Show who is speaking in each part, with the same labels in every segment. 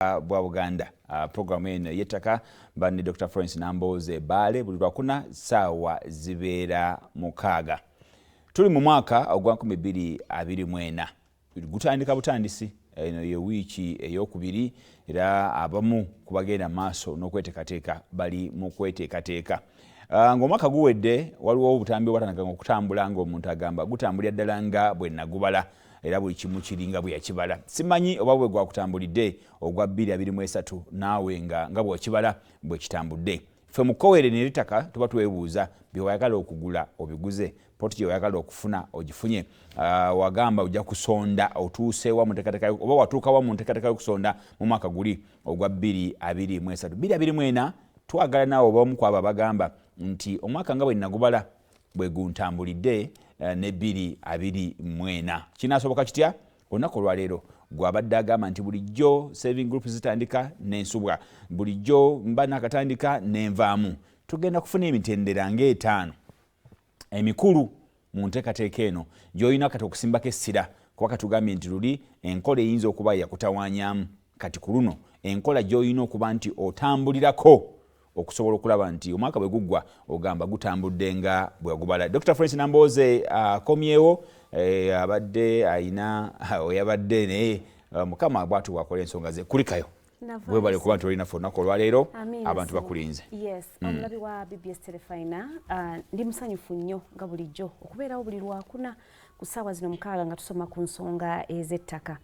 Speaker 1: Bwa Buganda. Programu eno ey'ettaka mba ne Dr Florence Nambooze Baale buli Lwakuna ssaawa zibeera 6. Tuli mu mwaka ogwa 2024, gutandika butandisi. Eno ye wiiki eyokubiri, era abamu ku bagenda maaso n'okweteekateeka bali mu kweteekateeka. Ng'omwaka guwedde, waliwo obutambi obwatandika okutambula ng'omuntu agamba gutambulira ddala nga bwe nagubala, era buli kimu kiringa bwe yakibala. Simanyi oba bwe gwakutambulidde ogwa 2023, naawe nga bw'okibala bwe kitambudde. Ffe mu kkoweere n'eritaka tuba twebuuza, bye wayagala okugula obiguze? Ploti gye wayagala okufuna ogifunye? Wagamba ojja kusonda, otuuseewa mu nteekateeka, oba watuukawa mu nteekateeka y'okusonda mu mwaka guli ogwa 2023? 2024 twagala naawe oba omu ku abo abagamba nti omwaka nga bwe nagubala bwe guntambulidde ne 2024 kinaasoboka kitya? Olunaku olwaleero gwabadde agamba nti bulijjo saving group zitandika n'ensubwa, bulijjo mba nakatandika nenvaamu. Tugenda kufuna emitendera ng'etaano emikulu mu nteekateeka eno gy'olina kati okusimbako essira, kuba katugambye nti luli enkola eyinza okuba yakutawaanyaamu. Kati ku luno enkola gy'olina okuba nti otambulirako okusobola okulaba nti omwaka bwe guggwa ogamba gutambudde nga bwegubala. Dr Florence Nambooze akomyewo. Abadde ayina oyabadde, naye Mukama bwatu bwakola ensonga ze. Kulikayo, webale kuba nti olinafe olunaku olwaleero. Abantu bakulinze.
Speaker 2: Yes, omulabi wa BBS Terefayina, ndi musanyufu nnyo nga bulijjo okubeerawo buli Lwakuna ku ssaawa zino 6 nga tusoma ku nsonga ez'ettaka.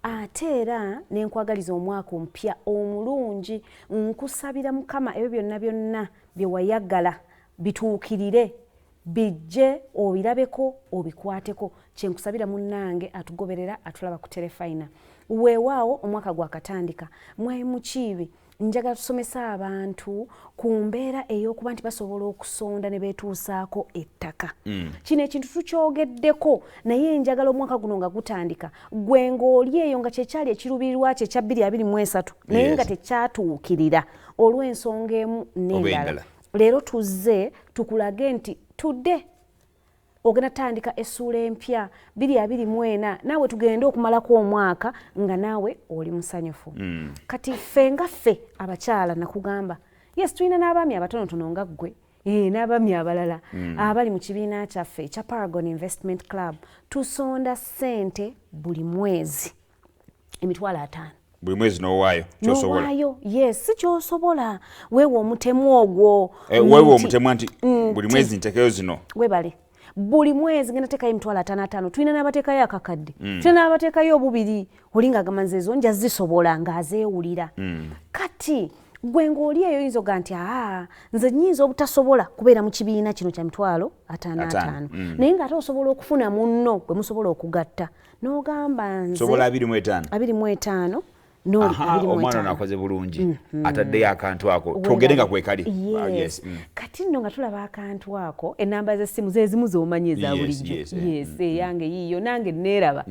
Speaker 2: Ate era nenkwagaliza omwaka omupya omulungi. Nkusabira Mukama ebyo byonna byonna bye wayagala bituukirire, bijje obirabeko, obikwateko. Kyenkusabira munnange atugoberera, atulaba ku Terefayina. Weewaawo, omwaka gwakatandika. Mwayi Mukiibi, njagala tusomesa abantu ku mbeera ey'okuba nti basobola okusonda ne beetuusaako ettaka. Kino ekintu tukyogeddeko, naye njagala omwaka guno nga gutandika, gwe ng'oli eyo nga kyekyali ekiruubirirwa kye ekya 2023, naye nga tekyatuukirira olw'ensonga emu n'endala, leero tuzze tukulage nti tudde ogenda tandika essuula empya 2024, naawe tugende okumalako omwaka nga naawe oli musanyufu. Kati ffe nga ffe abakyala, nakugamba, yes, tulina n'abaami abatonotono nga ggwe n'abaami abalala abali mu kibiina kyaffe ekya Paragon Investment Club, tusonda ssente buli mwezi 50,000.
Speaker 1: Buli mwezi n'owaayo
Speaker 2: kyosobola? N'owaayo, yes, si kyosobola, weewa omutemu ogwo.
Speaker 1: Weewa omutemu nti buli mwezi ntekeyo zino.
Speaker 2: Webale, buli mwezi ngenda teekayo 55,000. Tulina n'abateekayo akakadde, tulina n'abateekayo obubiri. Oli ng'agamba nze ezo nja zisobola, ng'azeewulira. Kati gwe ng'oli eyo oyinza oga nti aa, nze nyinza obutasobola kubeera mu kibiina kino kya 55,000, naye ng'ate osobola okufuna munno gwe musobola okugatta n'ogamba nze
Speaker 1: sobola 25.
Speaker 2: 25.
Speaker 1: Omwana ono akoze bulungi, ataddeyo akantu ako, twogere nga kwekali.
Speaker 2: Kati nno nga tulaba akantu ako, enamba z'essimu zezimu z'omanyi eza bulijjo. Yes, eyange yiiyo, nange neeraba.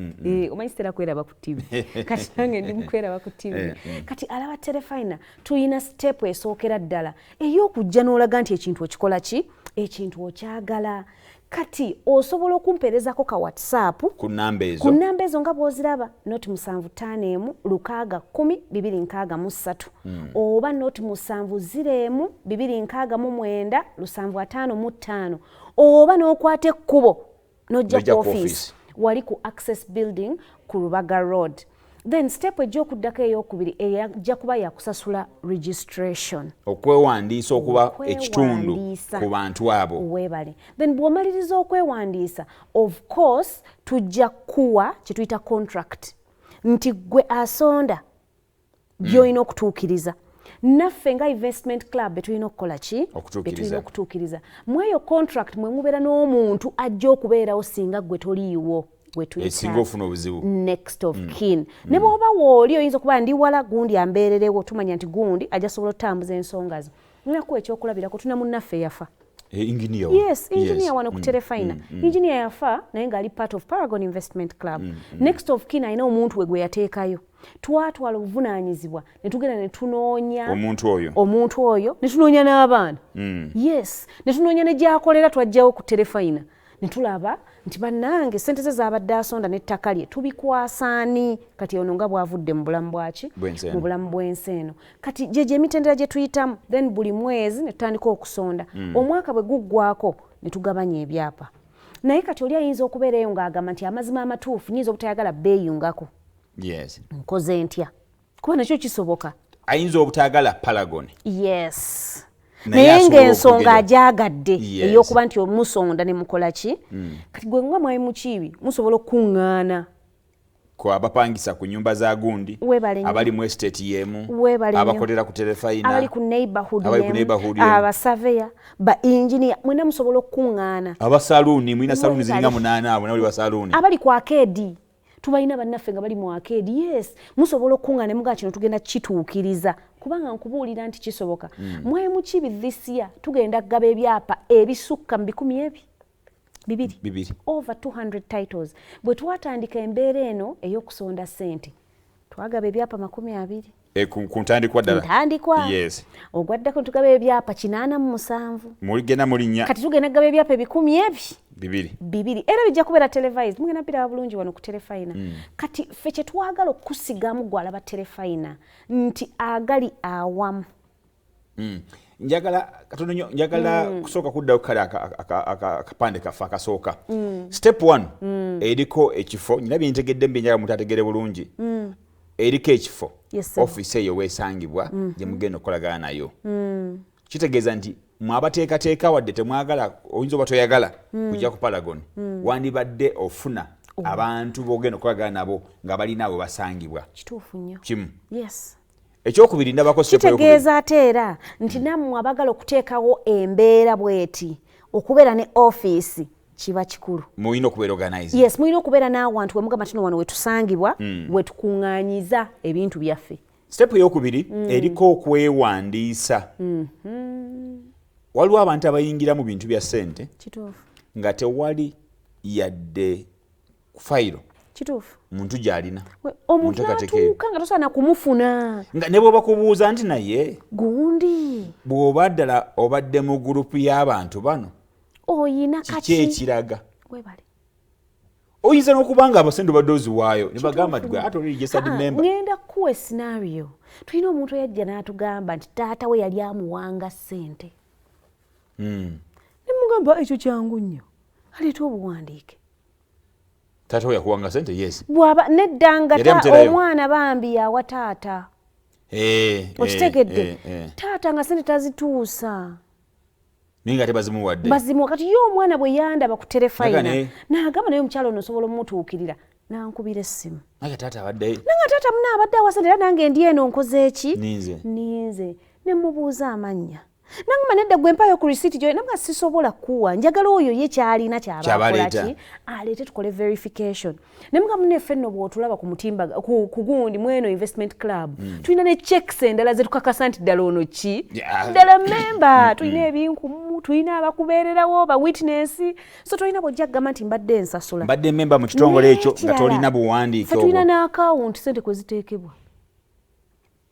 Speaker 2: Omanyi sitera kweraba ku TV, kati nange ndi mukweraba ku TV. Kati alaba Terefayina, tuyina step esookera ddala ey'okujja n'olaga nti ekintu okikola ki, ekintu okyagala. Kati osobola okumpeerezako ka WhatsApp
Speaker 1: ku namba ezo,
Speaker 2: ku namba ezo nga bw'oziraba, 075 1 6 10 2 63, oba 070 1 269 755, oba n'okwata ekkubo n'ojja ku office wali ku Access Building ku Rubaga Road. Then step ejja okuddako eyokubiri ejja kuba yakusasula registration.
Speaker 1: Okwewandiisa okuba ekitundu ku bantu abo.
Speaker 2: Weebale. Then bw'omaliriza okwewandiisa, of course tujja kuwa kyetuyita contract nti gwe asonda byolina okutuukiriza, naffe nga investment club betulina okukola ki, betulina okutuukiriza. Mu eyo contract mwe mubeera n'omuntu ajja okubeerawo singa gwe toliiwo.
Speaker 1: Esinga ofuna obuzibu.
Speaker 2: Next of kin. Ne bw'oba wooli oyinza okuba ndi wala, gundi ambeererewo, tumanya nti gundi ajja sobola okutambuza ensonga zo. Ninakuwa ekyokulabirako, tuna munnaffe yafa.
Speaker 1: Engineer.
Speaker 2: Yes, engineer wano ku Terefayina. Engineer yafa naye ng'ali part of Paragon Investment Club. Next of kin alina omuntu we gwe yateekayo. Twatwala obuvunaanyizibwa ne tugenda ne tunoonya
Speaker 1: omuntu oyo.
Speaker 2: Omuntu oyo, ne tunoonya n'abaana. Yes, ne tunoonya ne gyakolera. Twajjawo ku Terefayina ne tulaba. Nti bannange, sente ze zaabadde asonda n'ettaka lye tubikwasaani? Kati ono nga bw'avudde mu bulamu bwaki?
Speaker 1: Bw'ensi eno.
Speaker 2: Mu bulamu bw'ensi eno. Kati gyegyo emitendera gye tuyitamu, then buli mwezi ne tutandika okusonda. Omwaka bwe guggwako ne tugabanya ebyapa. Naye kati oli ayinza okubeera eyo ng'agamba nti amazima amatuufu nyinza obutayagala beeyungako. Nkoze ntya? Kuba nakyo kisoboka.
Speaker 1: Ayinza obutaagala Paragon.
Speaker 2: Yes.
Speaker 1: Naye
Speaker 2: Naye
Speaker 1: asobola
Speaker 2: ng'ensonga
Speaker 1: okugenda.
Speaker 2: agyagadde ey'okuba nti omusonda ne mukola ki. Kati gwe nga mwali mukiibi, musobola okukuŋŋaana.
Speaker 1: Ku abapangisa ku nyumba za gundi,
Speaker 2: Weebale nnyo.
Speaker 1: abali mu estate y'emu,
Speaker 2: Weebale nnyo.
Speaker 1: abakolera ku terefayina,
Speaker 2: abali ku neighborhood
Speaker 1: abali ku
Speaker 2: y'emu,
Speaker 1: neighborhood y'emu.
Speaker 2: Abasaveya, ba engineer, mwena musobola okukuŋŋaana.
Speaker 1: Abasaluuni, mulina saluuni
Speaker 2: Weebale.
Speaker 1: ziringa munaana, abo nabali basaluuni.
Speaker 2: Abali ku arcade, tubalina bannaffe nga bali mu arcade. Yes, musobola okukuŋŋaana ne mugaa kino tugenda kituukiriza, kubanga nkubuulira nti kisoboka. Mwami Mukiibi, this year tugenda kugaba ebyapa ebisukka mu 200.
Speaker 1: Bibiri.
Speaker 2: Over 200 titles. Bwe twatandika embeera eno ey'okusonda ssente, twagaba ebyapa 20.
Speaker 1: Eh, ku ntandikwa ddala.
Speaker 2: Ntandikwa. Ogwaddako tugaba ebyapa 87.
Speaker 1: Muligenda mulinnya.
Speaker 2: Kati tugenda kugaba ebyapa ebikumi ebi
Speaker 1: bibiri.
Speaker 2: Bibiri, era bijja kubeera televised, mugenda biraba bulungi wano ku Terefayina. Kati ffe kye twagala okusigamu gwalaba Terefayina nti agali awamu.
Speaker 1: Njagala katono nnyo, njagala kusooka kuddayo kale akapande kaffe akasooka. Step one eriko ekifo, nyina byentegedde byenjagala muntu ategere bulungi. Eriko ekifo,
Speaker 2: Yes, sir.
Speaker 1: ofiisi eyo weesangibwa gye mugenda okukolagana nayo. Kitegeeza nti mwabateekateeka, wadde temwagala, oyinza oba toyagala kujja ku Paragon, wandibadde ofuna abantu b'ogenda okukolagana nabo nga balina we basangibwa.
Speaker 2: Kituufu nnyo.
Speaker 1: Kimu.
Speaker 2: Yes.
Speaker 1: Ekyokubiri, ndabako step eyokubiri.
Speaker 2: Kitegeeza ate era nti nammwe abagala okuteekawo embeera bweti, okubeera ne ofiisi kiba kikulu.
Speaker 1: Mulina okubeera organized.
Speaker 2: Yes, mulina okubeera n'awantu wemugamba tino wano wetusangibwa, wetukuŋŋaanyiza ebintu byaffe.
Speaker 1: Step eyokubiri eriko okwewandiisa. Waliwo abantu abayingira mu bintu bya ssente nga tewali yadde fayiro muntu gy'alina.
Speaker 2: Omuntu
Speaker 1: Munteekateeka eyo.
Speaker 2: n'atuuka nga tosaana kumufuna.
Speaker 1: Nga ne bw'oba kubuuza nti naye
Speaker 2: gundi,
Speaker 1: bw'oba ddala obadde mu gurupu y'abantu bano,
Speaker 2: oyina
Speaker 1: kiki
Speaker 2: kaki
Speaker 1: ekiraga?
Speaker 2: Webale.
Speaker 1: Oyinza n'okuba nga abasente obadde oziwaayo ne bagamba nti gwe ate oli registered member.
Speaker 2: Ngenda kuwa scenario. Tulina omuntu eyajja n'atugamba nti taata we yali amuwanga ssente. Ne mugamba ekyo kyangu nnyo, aleeta obuwandiike.
Speaker 1: Taata we yakuwanga sente, yes.
Speaker 2: Bw'aba nedda nga
Speaker 1: Yali amuterayo.
Speaker 2: omwana bambi yawa taata. Okitegedde? Taata nga sente tazituusa.
Speaker 1: Naye nga tebazimuwadde.
Speaker 2: Bazimuwa. Kati ye omwana bwe yandaba ku terefayina, n'agamba naye omukyalo ono osobola omutuukirira, n'ankubira essimu.
Speaker 1: Naye taata abadde
Speaker 2: Nanga taata muna abadde awa sente, era nange ndi eno nkoze eki?
Speaker 1: Ninze.
Speaker 2: Ninze. Ne mubuuza amannya, nangamba nedda gwe mpayo ku receipt gyo. Nanga sisobola kuwa, njagala oyo ye kyalina
Speaker 1: Ky'aba
Speaker 2: kyabakola
Speaker 1: aleeta.
Speaker 2: ki aleete tukole verification. Ne mugamba muneffe nno bw'otulaba ku mutimba ku gundi mweno investment club, tulina ne checks endala zetukakasa nti ddala ono ki ddala memba. Tulina ebinkumu, tulina abakubeererawo ba witness, so tolina bw'ojja kugamba nti mbadde nsasula,
Speaker 1: mbadde memba mu kitongole ekyo nga
Speaker 2: N'ekirala,
Speaker 1: tolina buwandiike
Speaker 2: ffe tulina
Speaker 1: obwo.
Speaker 2: n'akawunti sente kwe ziteekebwa.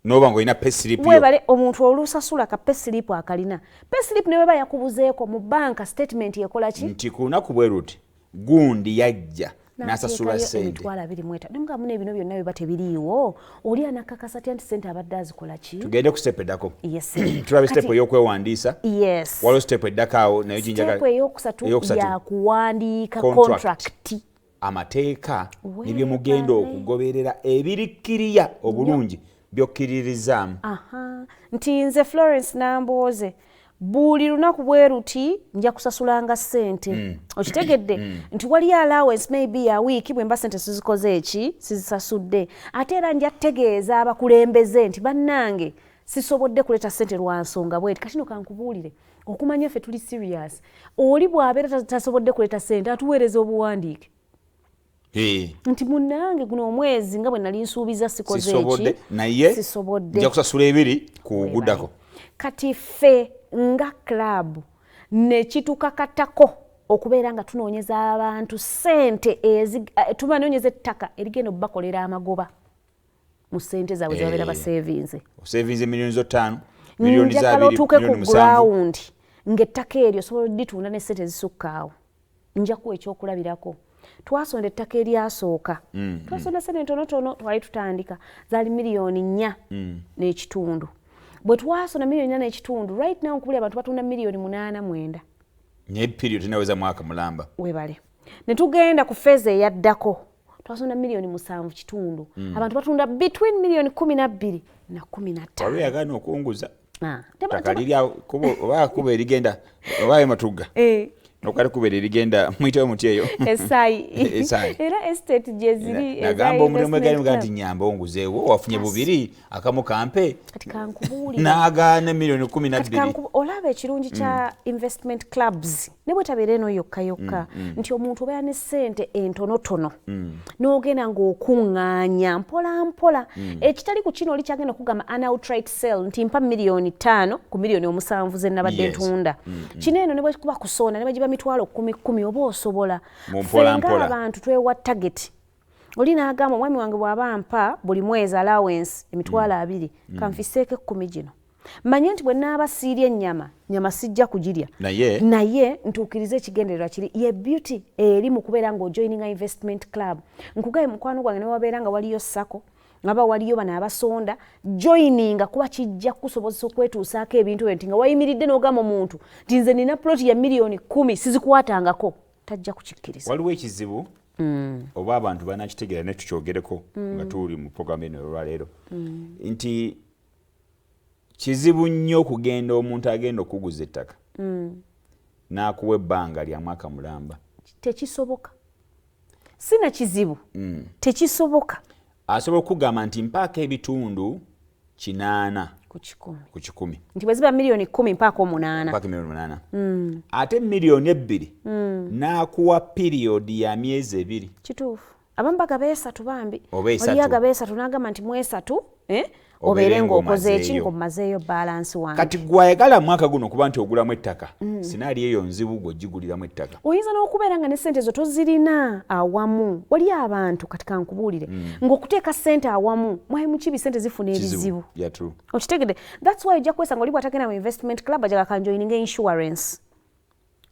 Speaker 1: N'oba ng'olina payslip yo.
Speaker 2: Webale. Omuntu olusasula ka payslip akalina, payslip ne bweba yakubuzeeko mu banka, statement ekola ki?
Speaker 1: Nti ku lunaku bwe luti gundi yajja n'asasula
Speaker 2: N'ateekayo
Speaker 1: sente.
Speaker 2: 250,000. Nemugamba muna ebino byonna biba tebiriiwo, oli anakakasa atya nti sente abadde azikola ki?
Speaker 1: Tugende ku step eddako.
Speaker 2: Yes.
Speaker 1: Tulabe step
Speaker 2: Kati-
Speaker 1: ey'okwewandiisa.
Speaker 2: Yes.
Speaker 1: Waliwo step eddako awo nayo ginjagala.
Speaker 2: Step eyokusatu
Speaker 1: Eyokusatu.
Speaker 2: yakuwandiika
Speaker 1: Contract.
Speaker 2: contract.
Speaker 1: Amateeka
Speaker 2: Weebale.
Speaker 1: ne bye mugenda okugoberera ebirikkiriya obulungi byokkiririzaamu.
Speaker 2: Aha, nti nze Florence Nambooze, buli lunaku bwe ruti nja kusasulanga ssente. Okitegedde nti wali allowance maybe ya wiiki, bwe mba ssente sizikoze eki, sizisasudde, ate era nja kutegeeza abakulembeze nti bannange sisobodde kuleeta ssente lwa nsonga bweti. Kati no kankubuulire, okumanya ffe tuli serious, oli bw'abeera tasobodde kuleeta ssente, atuweereza obuwandiike nti munnange guno omwezi nga bwe nali nsuubiza sikoze
Speaker 1: Sisobodde,
Speaker 2: eki,
Speaker 1: naye
Speaker 2: sisobodde,
Speaker 1: nja kusasula ebiri ku guddako.
Speaker 2: Kati ffe nga club nekitukakatako okubeera nga tunoonyeza abantu ssente tubanoonyeza ettaka erigenda obbakolera amagoba mu ssente zaabwe zebabeera basevinze.
Speaker 1: Osevinze miliyoni zo 5, miliyoni za
Speaker 2: Njagala
Speaker 1: 2,
Speaker 2: otuuke ku
Speaker 1: miliyoni 7.
Speaker 2: ground ng'ettaka eryo osobola olitunda ne ssente ezisukka awo. Nja kuwa ekyokulabirako. Twasonda ettaka eryasooka, twasonda sente ntonotono, twali tutandika, zaali 4.5 miliyoni. Bwe twasonda 4.5 miliyoni, right now nkubuli abantu batunda 809 miliyoni.
Speaker 1: Naye period tenaweza mwaka mulamba.
Speaker 2: Webale. Ne tugenda ku phase eyaddako, twasonda 7.5 miliyoni. Abantu batunda between 12 miliyoni na 15.
Speaker 1: Waliwo yagaana okunguza
Speaker 2: Ah,
Speaker 1: ttaka liri awo, oba kuba erigenda oba ematugga nokati kuba erigenda muyitewo muti eyo.
Speaker 2: Esaayi.
Speaker 1: Esaayi.
Speaker 2: Era estate gyeziri.
Speaker 1: Nagamba omulimu egali nti nyamba onguzeewo, wafunye bubiri, akamu kampe.
Speaker 2: Kati kankubuulire.
Speaker 1: N'agaana miliyoni 12.
Speaker 2: Kati olaba ekirungi kya investment clubs, ne bwetabeera eno yokka yokka, nti omuntu obeera ne ssente entonotono n'ogenda ng'okuŋŋaanya mpola mpola. Ekitali ku kino, oli kyagenda okugamba an outright sale nti mpa 5 miliyoni ku 7 miliyoni ze nabadde ntunda. Kino eno ne bwe kuba kusonda, ne bagiba 10,000 10,000, oba osobola.
Speaker 1: Mu mpola
Speaker 2: Ffe
Speaker 1: mpola.
Speaker 2: ng'abantu twewa target. Oli n'agamba, omwami wange bw'aba mpa buli mwezi allowance 20,000, kanfiseeko 10 gino, manye nti bwe naaba siirya ennyama, nyama sijja kugirya,
Speaker 1: Naye
Speaker 2: naye ntuukirize ekigendererwa kiri. Ye beauty eri mu kubeera ng'ojoininga investment club. Nkugaye mukwano gwange, ne wabeera nga waliyo SACCO, ngaba waliyo bano abasonda, joininga, kuba kijja kukusobozesa okwetuusaako ebintu ebyo, nti nga wayimiridde n'ogamba omuntu nti nze nina ploti ya 10 miliyoni sizikwatangako, tajja kukikkiriza.
Speaker 1: Waliwo ekizibu, oba abantu banakitegeera, ne tukyogereko nga tuli mu programu eno olwaleero, nti kizibu nnyo okugenda omuntu agenda okuguza ettaka n'akuwa ebbanga lya mwaka mulamba.
Speaker 2: Tekisoboka, sina kizibu, tekisoboka.
Speaker 1: Asobola okugamba nti mpaako ebitundu 80
Speaker 2: ku 100.
Speaker 1: Ku 100.
Speaker 2: Nti bwe ziba 10 miliyoni, mpaako 8.
Speaker 1: Mpaako 8 miliyoni, ate 2 miliyoni n'akuwa period ya myezi 2.
Speaker 2: Kituufu, abamu bagaba 3 bambi.
Speaker 1: Oba 3.
Speaker 2: Oli agaba 3 n'agamba nti mu 3, eh,
Speaker 1: obeere
Speaker 2: obeere ng'okoze eki,
Speaker 1: ng'omazeeyo.
Speaker 2: Ng'omazeeyo balance wange.
Speaker 1: Kati gwayagala mwaka guno kuba nti ogulamu ettaka, scenario eyo nzibu gw'ogiguliramu ettaka.
Speaker 2: Oyinza n'okubeera nga ne sente ezo tozirina awamu. Wali abantu, kati kankubuulire, ng'okuteeka sente awamu, mwali mukibi, sente zifuna ebizibu.
Speaker 1: Yeah, true.
Speaker 2: Okitegedde? That's why ojja kwesanga oli bw'atagenda mu investment club, ajaga kanjoininga insurance.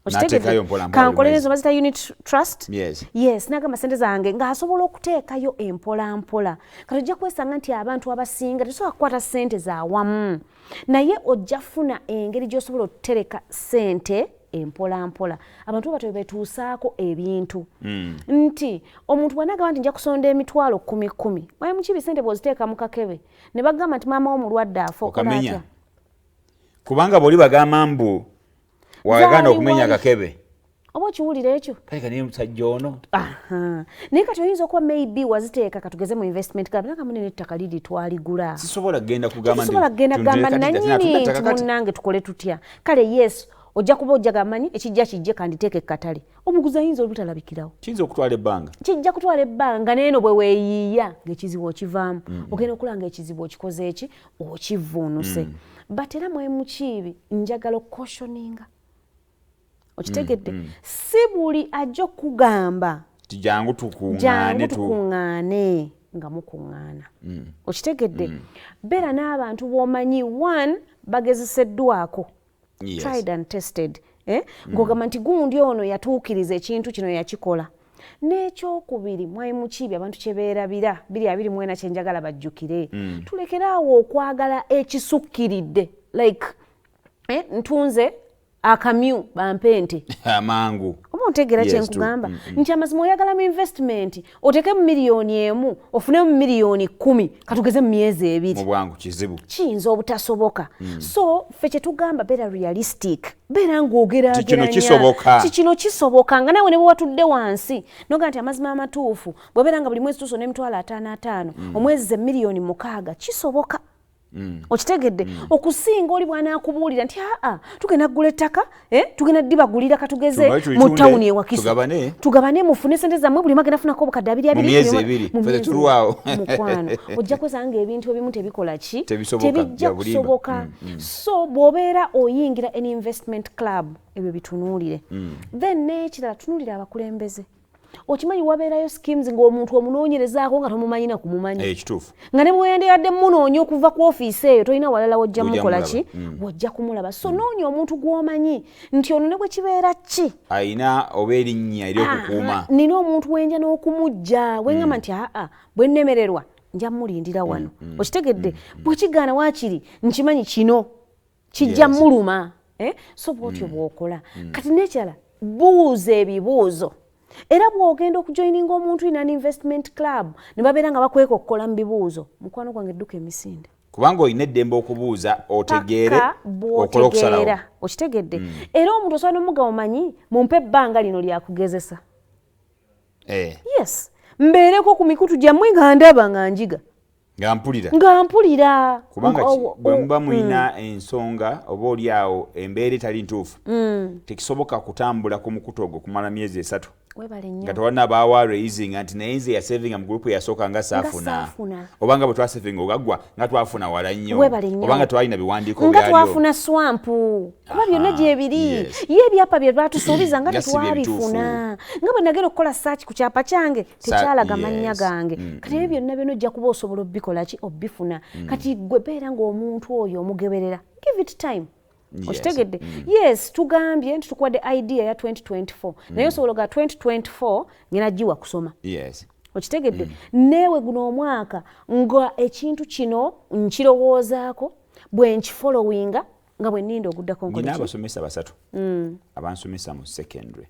Speaker 1: N'ateekayo mpola mpola
Speaker 2: Kankolere
Speaker 1: buli
Speaker 2: ezo bazita unit trust. Yes, nagamba sente zange ng'asobola okuteekayo empola mpola. Kati ojja kwesanga nti abantu abasinga tesobola kukwata sente zawamu, naye ojja funa engeri gy'osobola okutereka sente empola mpola. Abantu batyo betuusaako ebintu, nti omuntu bw'anagamba nti nja kusonda 10,000 10,000, waye mukibi sente bw'oziteeka mu kakebe ne bagamba nti maama w'omulwadde afa, okola
Speaker 1: Okamenya.
Speaker 2: atya?
Speaker 1: Kubanga bwoli bagamba mbu wagaana
Speaker 2: Zaali
Speaker 1: okumenya
Speaker 2: wali.
Speaker 1: akakebe.
Speaker 2: Oba okiwulira ekyo?
Speaker 1: Kale kaniye musajja ono.
Speaker 2: Aha. Naye kati oyinza okuba maybe waziteeka, katugeze mu investment club, naga munene ettaka liri twaligula.
Speaker 1: Sisobola kugenda kugamba nti
Speaker 2: Tetusobola kugenda
Speaker 1: tundire
Speaker 2: kugamba
Speaker 1: kati
Speaker 2: nanyini
Speaker 1: natunda
Speaker 2: nti
Speaker 1: ettaka kati.
Speaker 2: Munnange, tukole tutya? Kale yes, ojja kuba ojja gamanyi ekijja kijje, kanditeeka ekkatale, omuguzi ayinza obutalabikirawo.
Speaker 1: Kiyinza okutwala ebbanga.
Speaker 2: Kijja kutwala ebbanga, neeno bwe weeyiiya ng'ekizibu okivaamu, ogenda okulaba ng'ekizibu okikoze eki, okivvuunuse. But era mwe mukiibi, njagala okucautioninga, okitegedde? Si buli ajja okugamba
Speaker 1: ti jangu tukuŋŋaane.
Speaker 2: Jangu tukuŋŋaane nga mukuŋŋaana, okitegedde? Beera n'abantu b'omanyi, one, bagezeseddwako, tried and tested, eh? Ng'ogamba nti gundi ono yatuukiriza ekintu kino, yakikola. N'ekyokubiri, mwali mukiibi, abantu kye beerabira 2024 kyenjagala bajjukire, tulekere awo okwagala ekisukkiridde, like, eh, ntunze akamyu, bampe ente.
Speaker 1: Amangu.
Speaker 2: Oba ontegeera?
Speaker 1: Yes,
Speaker 2: Kyenkugamba nti amazima oyagala mu investment oteekemu 1 miliyoni ofunemu 10 miliyoni katugeze mu myezi 2.
Speaker 1: Mu bwangu kizibu.
Speaker 2: Kiyinza obutasoboka. So ffe kyetugamba, beera realistic, beera
Speaker 1: Ti kino kisoboka.
Speaker 2: Ti kino kisoboka, nga nawe ne bwe watudde wansi noga nti amazima amatuufu, bwebeera nga buli mwezi tusona 55,000, omwezi ze 6 miliyoni, kisoboka. Okitegedde? Okusinga oli bw'anaakubuulira nti aa, tugenda kugula ettaka, eh, tugenda ddibagulira katugeze
Speaker 1: Tugabane tulitunde,
Speaker 2: mu tawuni ewakiso,
Speaker 1: tugabane.
Speaker 2: Tugabane, mufune sente zammwe, buli omu agenda afunako obukadde abiri
Speaker 1: Mu
Speaker 2: abiri,
Speaker 1: myezi 2,
Speaker 2: mu
Speaker 1: ffe
Speaker 2: myezi
Speaker 1: tetulwawo.
Speaker 2: Mukwano, ojja kwesanga ng'ebintu ebimu tebikola ki?
Speaker 1: Tebisoboka,
Speaker 2: Tebijja
Speaker 1: bya bulimba.
Speaker 2: kusoboka. So bw'obeera oyingira an investment club, ebyo bitunuulire. Then n'ekirala, tunuulire abakulembeze. Okimanyi wabeerayo schemes ng'omuntu omunoonyerezaako nga tomumanyi na kumumanyi.
Speaker 1: Ekituufu.
Speaker 2: Nga ne bweyandiyadde munoonya okuva ku ofiisi eyo, tolina walala wojja
Speaker 1: Wojja
Speaker 2: mukola
Speaker 1: mulaba.
Speaker 2: ki, wojja kumulaba. So noonya omuntu gw'omanyi nti ono ne bwe kibeera ki,
Speaker 1: Ayina oba erinnya ery'okukuuma.
Speaker 2: Nina omuntu wenja n'okumujja weŋŋamba nti aa, bwe nnemererwa nja mulindira wano. Okitegedde? Bwekigaana, waakiri nkimanyi kino kijja muluma, eh? So bwotyo bw'okola. Kati n'ekirala, buuza ebibuuzo. Era bw'ogenda okujoininga omuntu in an investment club ne babeera nga bakwekokkola mu bibuuzo, mukwano gwange, dduka emisinde.
Speaker 1: Kubanga olina eddembe okubuuza otegeere,
Speaker 2: Paka
Speaker 1: okole okusalawo.
Speaker 2: bw'otegeera. Okitegedde? Era omuntu osobola n'omugamba, omanyi, mumpe ebbanga lino lyakugezesa. Yes, mbeereko ku mikutu gyammwe nga ndaba, nga njiga,
Speaker 1: Nga mpulira.
Speaker 2: Nga mpulira.
Speaker 1: Kubanga bwe muba mulina ensonga oba oli awo embeera etali ntuufu, tekisoboka kutambula ku mukutu ogwo kumala myezi 3
Speaker 2: Webale nnyo.
Speaker 1: nga tewannabaawo raising nti naye nze yasavinga mu gurupu eyasooka nga saafuna,
Speaker 2: Saafuna.
Speaker 1: oba nga bwe twasavinga ogaggwa nga twafuna wala nnyo,
Speaker 2: Webale nnyo.
Speaker 1: oba nga twalina biwandiiko
Speaker 2: Nga
Speaker 1: byalyo.
Speaker 2: twafuna swamp, kuba byonna gyebiri. Ye ebyapa bye batusuubiza nga
Speaker 1: Nga si bye bituufu.
Speaker 2: tetwabifuna, nga bwe nagenda okukola search ku kyapa kyange tekyalaga mannya gange. Kati ebyo byonna byonna ojja kuba osobola obikola ki, obifuna. Kati gwe beera ng'omuntu oyo omugeberera, give it time. Okitegedde? Yes, tugambye nti tukuwadde idea ya 2024, naye osobola oga 2024 ngenda giwa kusoma. Okitegedde? Neewe guno omwaka nga ekintu kino nkirowoozaako, bwe nkifollowinga nga bwe nninda oguddako nkole
Speaker 1: Nina
Speaker 2: ki?
Speaker 1: abasomesa basatu abansomesa mu secondary.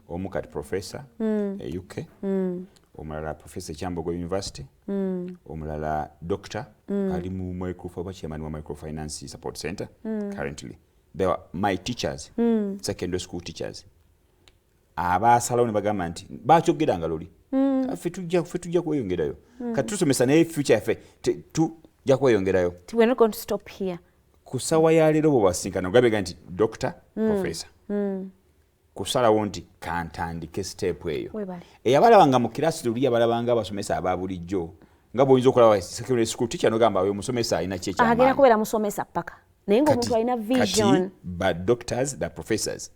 Speaker 1: Omu kati professor e UK, omulala professor Kyambogo University, omulala doctor ali mu micro, chairman wa Microfinance Support Center currently. They were my teachers, secondary school teachers, abasalawo ne bagamba nti bakyogeranga luli, ffe tujja kweyongerayo. Kati tusomesa naye future yaffe tujja kweyongerayo.
Speaker 2: We're not going to stop here.
Speaker 1: Ku ssaawa ya leero bwe basinkana ogabega nti doctor, professor, kusalawo nti kantandike step eyo.
Speaker 2: Webale.
Speaker 1: Eyabalabanga mu kirasi luli yabalabanga abasomesa aba bulijjo, nga bw'oyinza okulaba secondary school teacher nogamba oyo omusomesa alina ki
Speaker 2: Agenda
Speaker 1: ekyamaanyi.
Speaker 2: kubeera musomesa paka, naye ng'omuntu alina vision.
Speaker 1: Kati ba doctors, the professors,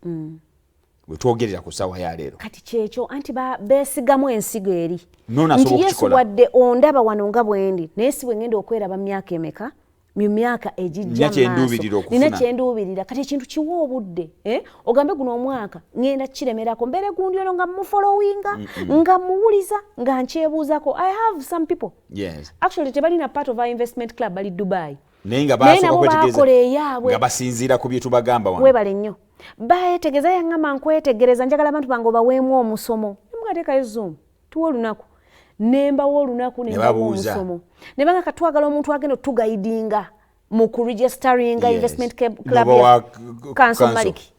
Speaker 1: wetwogerera ku ssaawa ya leero.
Speaker 2: Kati kyekyo anti beesigamu ensigo eri
Speaker 1: Noono
Speaker 2: nti
Speaker 1: asobola
Speaker 2: yesu
Speaker 1: okukikola.
Speaker 2: Wadde ondaba wano nga bwendi, naye si bwe ngenda okweraba mu myaka emeka, mu myaka egijja
Speaker 1: Nina
Speaker 2: mu maaso.
Speaker 1: kyenduubirira okufuna.
Speaker 2: Nina kyenduubirira. Kati ekintu kiwa obudde, eh? Ogambe guno omwaka ngenda kiremerako, mbeere gundi ono nga mufollowinga, nga muwuliza, nga nkyebuuzako. I have some people, actually tebalina part of our investment club, bali Dubai,
Speaker 1: Naye nga
Speaker 2: naye
Speaker 1: basooka
Speaker 2: nabo
Speaker 1: kwetegereza
Speaker 2: baakola eyaabwe.
Speaker 1: nga basinziira ku bye tubagamba wano.
Speaker 2: Weebale nnyo. Bayetegeza, yaŋŋamba nkwetegereza, njagala abantu bange obaweemu omusomo. Nemugateekayo Zoom, tuwe olunaku, nembawa olunaku, nembawa
Speaker 1: Babuuza.
Speaker 2: omusomo, ne banga katwagala omuntu agenda otuguidinga mu kuregisteringa investment club.
Speaker 1: N'obawa
Speaker 2: Council.
Speaker 1: Council.
Speaker 2: Maliki.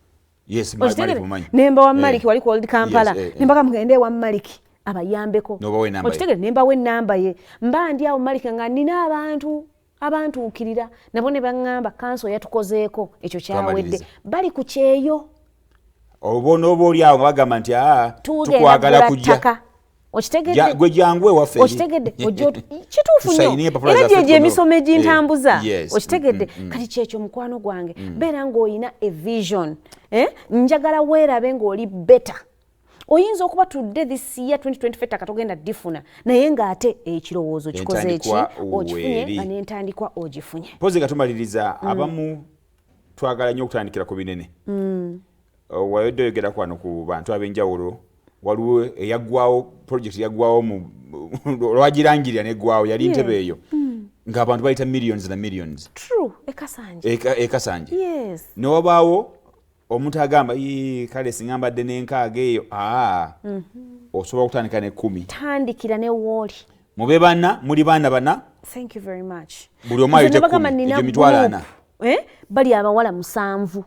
Speaker 1: Yes,
Speaker 2: Okitegere?
Speaker 1: Maliki mumanyi.
Speaker 2: Nembawa Maliki wali ku Old Kampala.
Speaker 1: Yes, eh, eh.
Speaker 2: Nembaga mugende ewa Maliki abayambeko.
Speaker 1: N'obawa enamba ye.
Speaker 2: Okitegere? Nembawa enamba ye. Mba ndi awo Maliki nga nina abantu abantuukirira nabo ne baŋŋamba kanso yatukozeeko ekyo kyawedde.
Speaker 1: Twamaliriza.
Speaker 2: Bali ku kyeyo.
Speaker 1: Oba onooba oli awo nga bagamba nti aa,
Speaker 2: Tugenda
Speaker 1: tukwagala
Speaker 2: kugula
Speaker 1: kujja
Speaker 2: ttaka. Okitegedde?
Speaker 1: Gwe jangu ewaffe eri.
Speaker 2: Okitegedde? Ojja kituufu nnyo.
Speaker 1: Tusayine empapula
Speaker 2: Era
Speaker 1: zaffe
Speaker 2: gyegyo emisomo egintambuza.
Speaker 1: Eh, yes.
Speaker 2: Okitegedde? Kati kyekyo, mukwano gwange, beera ng'olina evision, eh? Njagala weerabe ng'oli better. Oyinza okuba tudde this year 2025 ettaka togenda ddifuna, naye ng'ate ekirowoozo kikoze eki,
Speaker 1: Entandikwa
Speaker 2: okifunye
Speaker 1: weeri.
Speaker 2: nga n'entandikwa ogifunye.
Speaker 1: Mpozi nga tumaliriza, abamu twagala nnyo okutandikira ku binene. Wayodde oyogera wano ku bantu ab'enjawulo, waliwo eyaggwawo, project yaggwawo lwagirangirira neggwawo, yali ntebe eyo ng'abantu bayita millions na millions.
Speaker 2: True, ekasanje.
Speaker 1: Ekasanje.
Speaker 2: Yes.
Speaker 1: Newabaawo omuntu agamba, "Ii, kale singa mbadde n'enkaaga eyo." Aa, osobola okutandika n'ekkumi.
Speaker 2: Tandikira ne wooli.
Speaker 1: Mube bana, muli baana bana.
Speaker 2: Thank you very much.
Speaker 1: Buli omu
Speaker 2: Nze
Speaker 1: ayite
Speaker 2: nabagamba
Speaker 1: 10,
Speaker 2: nina
Speaker 1: egyo 400,000.
Speaker 2: group, eh? Bali abawala musanvu,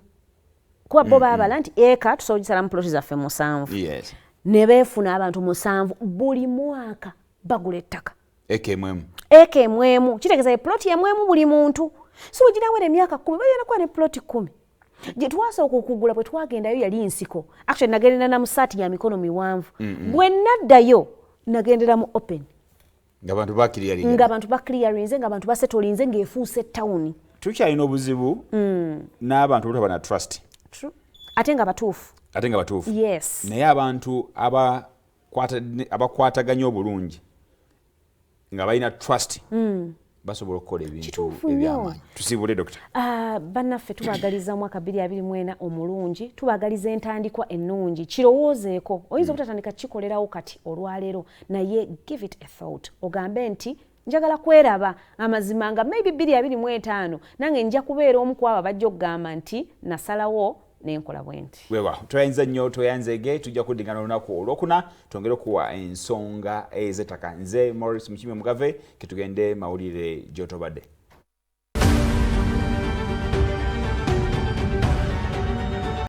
Speaker 2: kuba bo baabala nti eka tusobola ogisalamu ploti zaffe musanvu. Ne beefuna abantu musanvu, buli mwaka bagula ettaka.
Speaker 1: Eka emwemu.
Speaker 2: Eka emwemu, kitegeeza eploti emwemu buli muntu. Si weginawera emyaka 10 bagenda kuba ne ploti 10. Gye twasooka okugula, bwe twagendayo yali nsiko. Actually nagendera na musaati ya mikono miwanvu. Bwe naddayo nagendera mu open.
Speaker 1: Ng'abantu bakiriyalinga.
Speaker 2: Ng'abantu baclearinze, ng'abantu basetolinze, ng'efuuse tawuni.
Speaker 1: Tukyalina obuzibu n'abantu obutaba na trust.
Speaker 2: True. Ate nga batuufu.
Speaker 1: Ate nga batuufu.
Speaker 2: Yes.
Speaker 1: Naye abantu Abakwataganye obulungi nga balina trust basobola okukola ebintu
Speaker 2: Kituufu nnyo.
Speaker 1: ebyamaanyi. Tusiibule, Dokita.
Speaker 2: Ah, bannaffe, tubaagaliza omwaka 2024 omulungi, tubaagaliza entandikwa ennungi. Kirowoozeeko, oyinza obutatandika kikolerawo kati olwaleero, naye give it a thought, ogambe nti njagala kweraba amazima nga maybe 2025 nange nja kubeera omu ku abo abajja okugamba nti nasalawo nenkola bwe nti.
Speaker 1: Wewa tweyanza nnyo, tweyanzege. Tujja kuddingana olunaku olwokuna twongere okuwa ensonga ez'ettaka. Nze Maurice Mukimi Omugave, ketugende mawulire gy'otobadde.